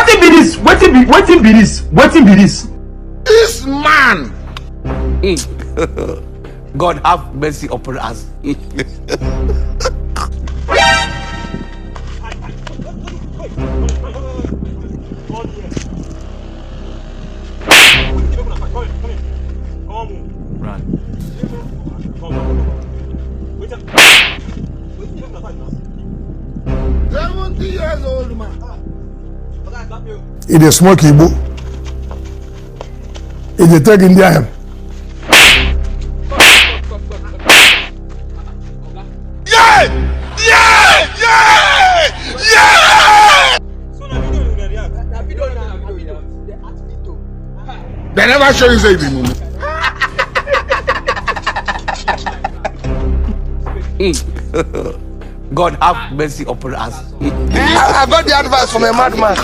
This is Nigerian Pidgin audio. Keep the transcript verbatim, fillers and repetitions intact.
Wetin be this? Wetin be wetin be this? Wetin be this? This man. God have mercy upon us. Run. Seventy years old man. E dey smoke igbo. E dey take Indian hemp. Yeah! Yeah! Yeah! Yeah! They never show you say you be mumu. God have mercy upon us. I, I got the advice from a madman.